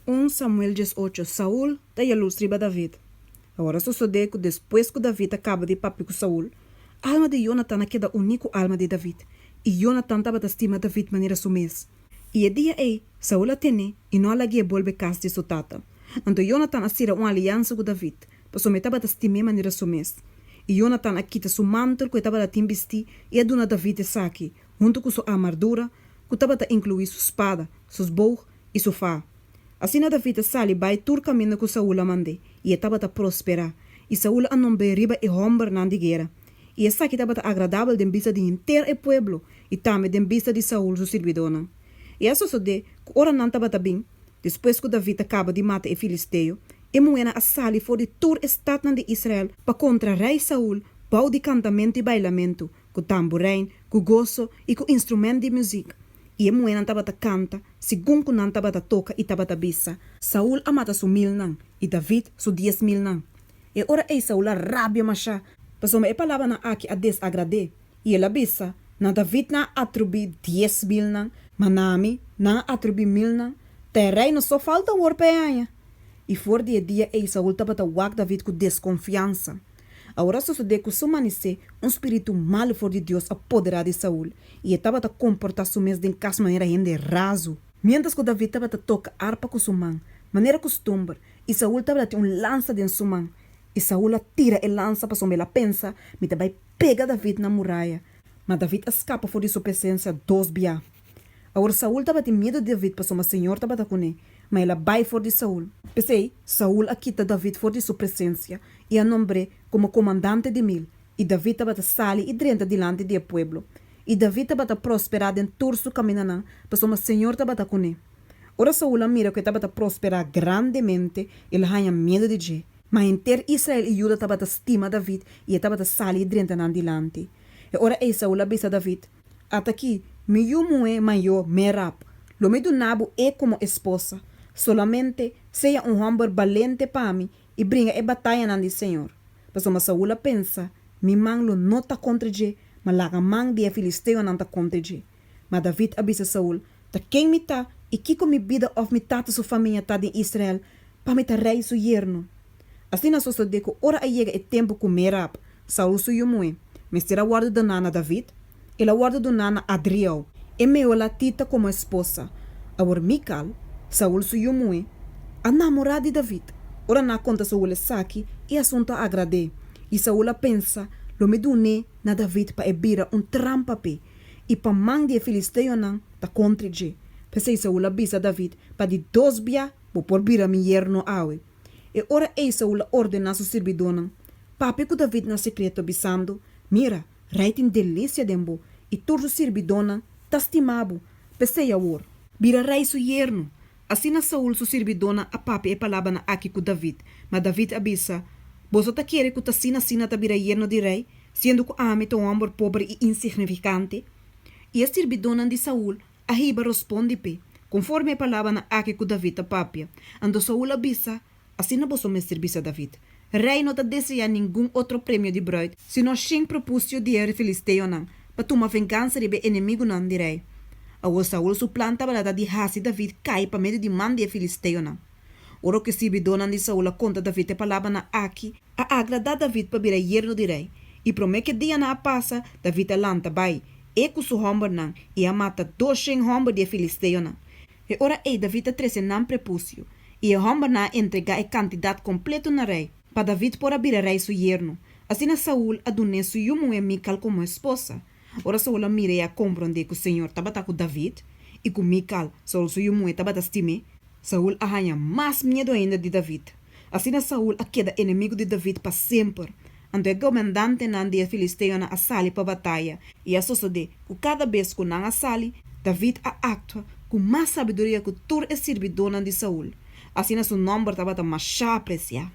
Un Samuel 18, Saul ta yalurs riba David. Awor a sosodé ku despues ku David a kaba di papia ku Saul, alma di Yonatan a keda uní ku alma di David, i Yonatan tabata stima David manera su mes. I e dia ei Saul a ten'é i no a lag'é bolbe kas di su tata. Anto Yonatan a sera un aliansa ku David, pasobra e tabata stim'é manera su mes. I Yonatan a kita su mantel ku e tabata tin bistí i a duna David esaki, huntu ku su armadura, ku tabata inkluí su spada, su boog i su faha. Asina David a sali bai tur kaminda ku Saul a mand'é, i e tabata prosperá. I Saul a nombr'é riba e hòmbernan di guera. I esaki tabata agradabel den bista di henter e pueblo i tambe den bista di Saul su sirbidónan. I a sosodé ku ora nan tabata bin, despues ku David a kaba di mata e filisteo, e muhénan a sali for di tur e statnan di Israel pa kontra rei Saul bou di kantamentu i bailamentu, ku tamburein, ku goso i ku instrumènt di muzik. I e muhénan tabata kanta segun ku nan tabata toka i tabata bisa. Saul a mata su milnan, i David su dies milnan. E ora ei Saul a rabia mashá, pasobra e palabranan aki a desagrad'é, i el a bisa, Na David nan a atribuí dies milnan, ma na ami nan a atribuí milnan, ta e reino so falta awor pa e haña. I for di e dia ei Saul tabata wak David ku deskonfiansa. Awor a sosodé ku su manisé un spiritu malu for di Dios a poderá di Saul, i e tabata komportá su mes den kas manera hende razu. Miéntras ku David tabata toka arpa ku su man, manera kustumber, i Saul tabata tin un lansa den su man. I Saul a tira e lansa pasobra el a pensa, Mi ta bai pega David na muraya. Ma David a skapa for di su presensia dos bia. Awor Saul tabatin miedu di David pasobra señor tabata kuné, ma el a bai for di Saul. P'esei, Saul a kita David for di su presensia i a nombr'é komo komandante di mil, i David tabata sali i drenta dilanti di e pueblo. I David tabata prosperá den tur su kamindanan, pasobra señor tabata kuné. Ora Saul a mira ku e tabata prosperá grandemente, el a haña miedu di dje. Ma henter Israel i Juda tabata stima David i e tabata sali i drenta nan dilanti. E ora ei Saul a bisa David, At'akí, mi yu muhé mayó Merab, lo mi duna bo e komo esposa. Solamente, sea un hòmber balente pa mi i bringa e batayanan di señor. Pasobra Saul a pensa, Mi man lo no ta kontra dje, ma laga man di e filisteonan ta kontra dje. Ma David a bisa Saul, Ta ken mi ta i kiko mi bida òf mi tata su famia ta den Israel pa mi ta rei su yerno? Asina a sosodé ku ora a yega e tempu ku Merab, Saul su yu muhé, mester a wòrdu doná na David, el a wòrdu doná na Adriel, e meolatita komo esposa. Awor Mikal, Saul su yu muhé, a namorá di David. Ora nan a konta Saul esaki, e asuntu a agrad'é, i Saul a pensa, Lo mi dun'é na David pa e bira un trampa p'e, i pa man di e filisteonan ta kontra dje. P'esei Saul a bisa David, Pa di dos bia bo por bira mi yerno awe. E ora ei Saul a ordená su sirbidónan, Papia ku David na sekreto, bisando, Mira, rei tin delisia den bo, i tur su sirbidónan ta stima bo. P'esei awor, bira rei su yerno. Asina Saul su sirbidónan a papia e palabranan aki ku David. Ma David a bisa, Boso ta kere ku t'asina asina ta bira yerno di rei, siendo ku ami ta un hòmber pober i insignifikante? I e sirbidónan di Saul a hiba rospondi p'e, konforme e palabranan aki ku David a papia. Anto Saul a bisa, Asina boso mester bisa David, Rei no ta deseá ningun otro premio di bruid, sino shen propusio di e filisteonan, pa tuma vengansa riba e enemigunan di rei. Awor Saul su plan tabata di hasi David kai pa medio di man di e filisteonan. Ora ku e sirbidónan di Saul a konta David e palabranan aki, a agradá David pa bira yerno di rei. I promé ku e dianan a pasa, David a lanta bai, e ku su hòmbernan, i a mata doshen hòmber di e filisteonan. E ora ei David a trese nan prepusio, i e hòmbernan a entregá e kantidat kompleto na rei, pa David por a bira rei su yerno. Asina Saul a dun'é su yu muhé Mikal komo esposa. Ora Saul a mira i a komprondé ku señor tabata ku David, i ku Mikal, Saul su yu muhé, tabata stim'é, Saul a haña mas miedu ainda di David. Asina Saul a keda enemigu di David pa semper. Anto e gomendantenan di e filisteonan a sali pa bataya, i a sosodé ku kada bes ku nan a sali, David a aktua ku mas sabiduria ku tur e sirbidónan di Saul. Asina su nòmber tabata mashá apresiá.